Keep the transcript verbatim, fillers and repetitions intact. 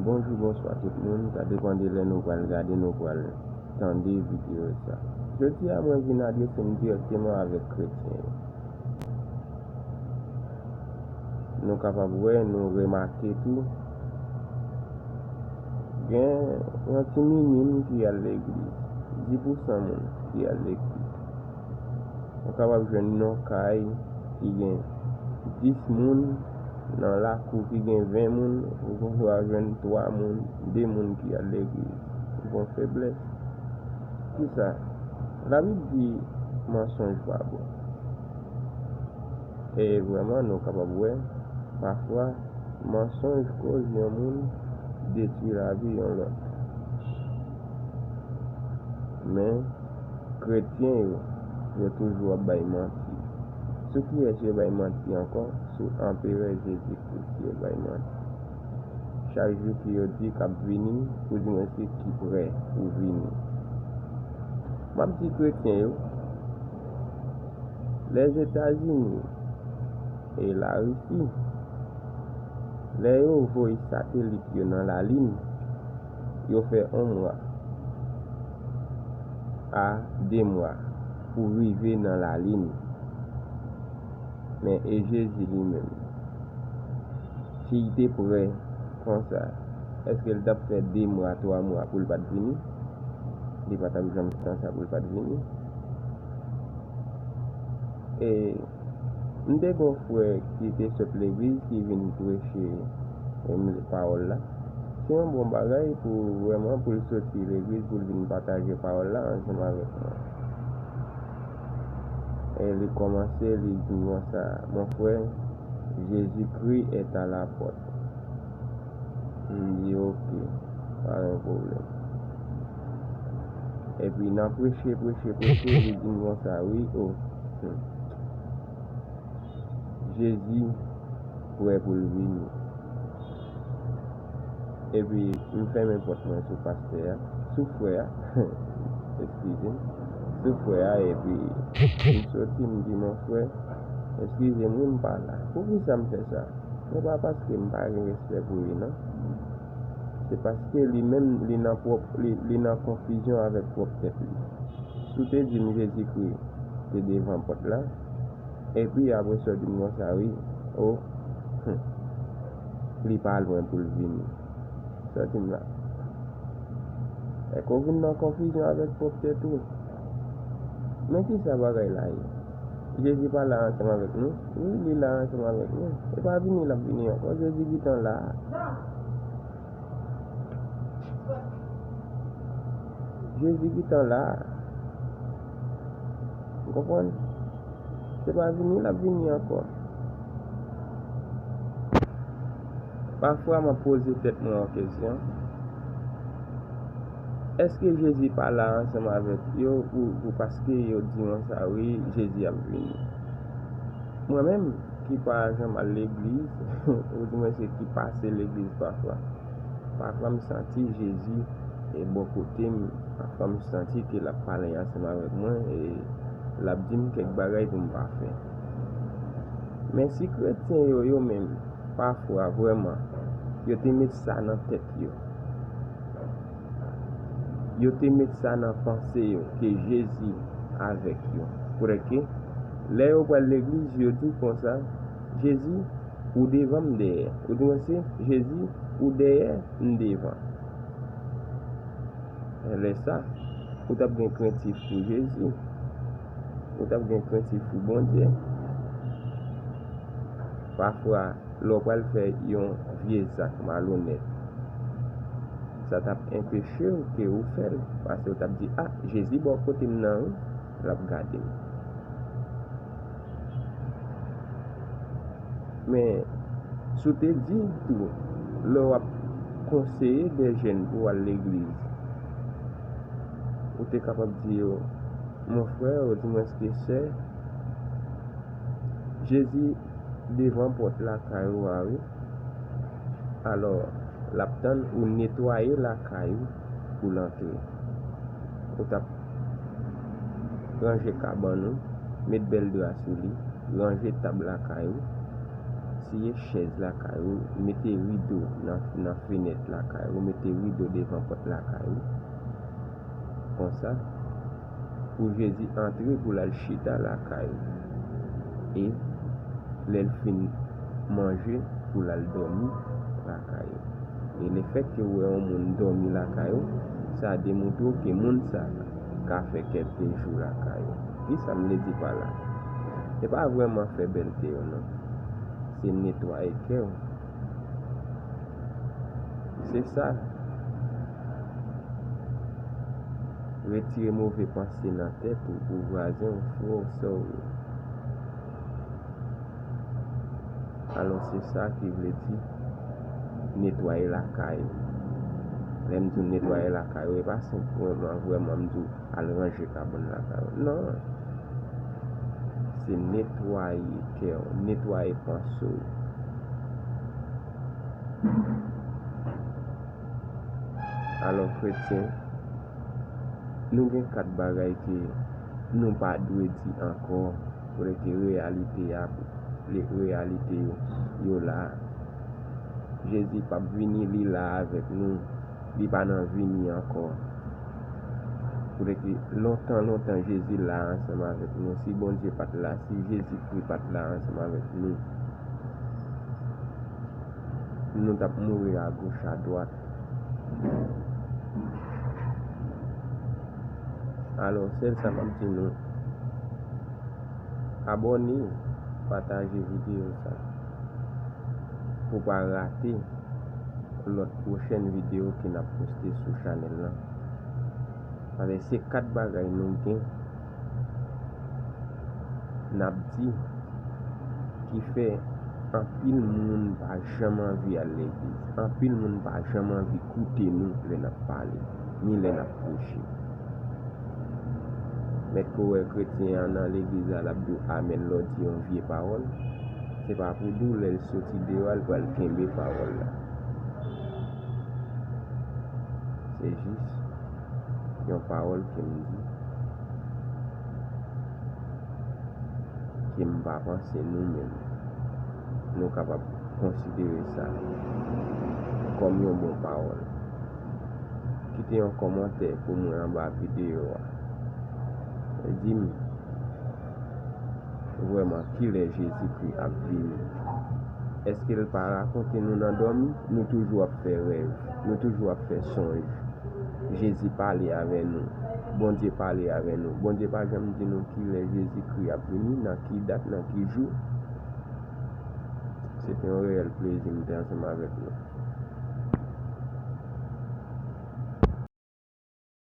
Bonjou, bonswa tout moun, sa depann de lè nou pral gade, nou pral tande videyo sa. Jodi a, mwen vin adrese m dirèkteman avèk kretyen yo. Nou kapab wè, nou remake tou, gen yon ti minim ki al legliz, dis pousan moun ki al legliz. Ou kapab jwenn yon kay ki gen dis moun, nan lakou ki gen ven moun, ou gendwa jwenn twa moun, de moun ki al legliz. Ou gon feblès. Kisa? Labib di mansonj pa bon. E vrèman, nou kapab wè, pafwa, mansonj koz yon moun detwi lavi yon lòt. Men, kretyen yo, yo toujou ap bay manti. Sou kiyès yo bay manti ankò? Sou Anperè Jezikri yo bay manti. Chak jou ki yo di k ap vini, oudimwen se ki prè pou vini. M ap di kretyen yo, Lèzetazini e Larisi, lè yo voye satelit yo nan Lalin, yo fè yon mwa a de mwa pou rive nan Lalin. Men e Jezi li menm, si l te prè konsa, èske l t ap fè de mwa, twa mwa pou l pa t vini? Li pa t ap janm fè sa pou l pa t vini. E m te gen yon frè ki te sot legliz ki vin preche, em, pawòl la. Se yon bon bagay pou vrèman pou l soti legliz pou l vin pataje pawòl la ansanm avèk mwen. E li kòmanse, li di m konsa, Mon frère, Jésus-Christ est à la porte. M di, Ok, pa gen pwoblèm. Epi nan preche, preche, preche, li di m konsa, Wi, o, hmm, Jezi prè pou l vini. Epi m fèmen pòt mwen sou pastè a, sou frè a, eskize m, sou frè a, epi m soti, m di, Mon frè, eskize m, wi, m pa la. Poukisa m fè sa? Men pa paske m pa gen respè pou li, non. Se paske li menm, li nan pwòp, li, li nan konfizyon avèk pwòp tèt li. Si w te di m Jezikri te devan pòt la, epi apre sa w di m konsa, Wi, o, hmm, li pa lwen pou l vini. Sa w di m la? Èske w vin nan konfizyon avèk pwòp tèt ou? Men kisa bagay la ye? Jezi pa la ansanm avèk nou? Wi, li la ansanm avèk nou. E pa vini l ap vini ankò. Jezi gentan la. Jezi gentan la. Ou konprann? Se pa vini l ap vini ankò. Pafwa, m ap poze tèt mwen yon kesyon. Èske Jezi pa la ansanm avèk yo pou, pou paske yo di konsa, Wi, Jezi ap vini? Mwen menm, ki pa janm al legliz, oudimwen se ki pase legliz pafwa, pafwa m santi Jezi e bò kote m, pafwa m santi ke l ap pale ansanm avèk mwen e l ap di m kèk bagay pou m pa fè. Men si kretyen yo, yo menm, pafwa, vrèman, yo te met sa nan tèt yo, yo te met sa nan panse yo, ke Jezi avèk yo. Kote ke, lè yo pral legliz, yo di konsa, Jezi, ou devan, m dèyè. Ou di konsa, Jezi, ou dèyè, m devan. Lè sa, ou t ap gen krentif pou Jezi. Ou t ap gen krentif pou Bondye. Pafwa, lè w pral fè yon vye zak malonèt, sa t ap enpeche w ke ou fè l, paske w t ap di, A, Jezi bò kote m nan, wi, l ap gade m. Men, si w te di tou, lè w ap konseye de jèn pou al legliz, ou te kapab di yo, Mon frè, oudimwen se sè, Jezi devan pòt lakay ou a, wi. Alò, l ap tann ou netwaye lakay ou pou l antre. Ou t ap ranje kabann ou, met bèl dra sou li, ranje tab lakay ou. Siye chèz lakay ou, mete rido nan, nan fenèt lakay ou, mete rido devan pòt lakay ou. Konsa, pou Jezi antre, pou l al chita lakay ou. E lè l fin manje, pou l al dòmi lakay ou. E lefètke w wè yon moun dòmi lakay ou, sa demontre w ke moun sa a ka fè kèlke jou lakay ou. Kisa m vle di pa la? Se pa vrèman fè bèlte yo non. Se netwaye kè w. Se sa. Retire move panse nan tèt ou pou vwazen w, frè w, sè w yo. Alò, se sa ki vle di netwaye lakay ou. Lè m di w netwaye lakay ou, e pa senpleman vrèman m di w al ranje kabann lakay ou. Non. Se netwaye kè w, netwaye panse w. Alò, kretyen, nou gen kat bagay ke nou pa dwe di ankò, kote ke reyalite a, le-, reyalite yo, yo la. Jezi p ap vini, li la avèk nou, li pa nan vini ankò. Kote ke lontan, lontan, Jezi la ansanm avèk nou. Si Bondye pa t la, si Jezikri pa t la ansanm avèk nou, nou t ap mouri agoch, adwat. Alò, sèl sa m ap di nou, abòne, pataje videyo sa pou pa rate lòt pwochèn videyo ke n ap poste sou chanèl lan. Paske se kat bagay nou gen, n ap di, ki fè anpil moun pa janm anvi al legliz. Anpil moun pa janm anvi koute nou lè n ap pale, ni lè n ap preche. Mèt ko wè kretyen an nan legliz la, l ap di w amèn lè w di yon vye pawòl. Se pa pou di w lè l soti deyò a, l pral kenbe pawòl la. Se jis yon pawòl ke m di, ke m pa panse nou menm, nou kapab konsidere sa kòm yon bon pawòl. Kite yon kòmantè pou mwen anba videyo a. Di m, vrèman, kilè Jezikri ap vini? Èske l pa rakonte nou nan dòmi? Nou toujou ap fè rèv, nou toujou ap fè sonj. Jezi pale avè nou, Bondye pale avè nou. Bondye pa janm di nou kilè Jezikri ap vini, nan ki dat, nan ki jou. Se te yon reyèl plezi m te ansanm avèk nou.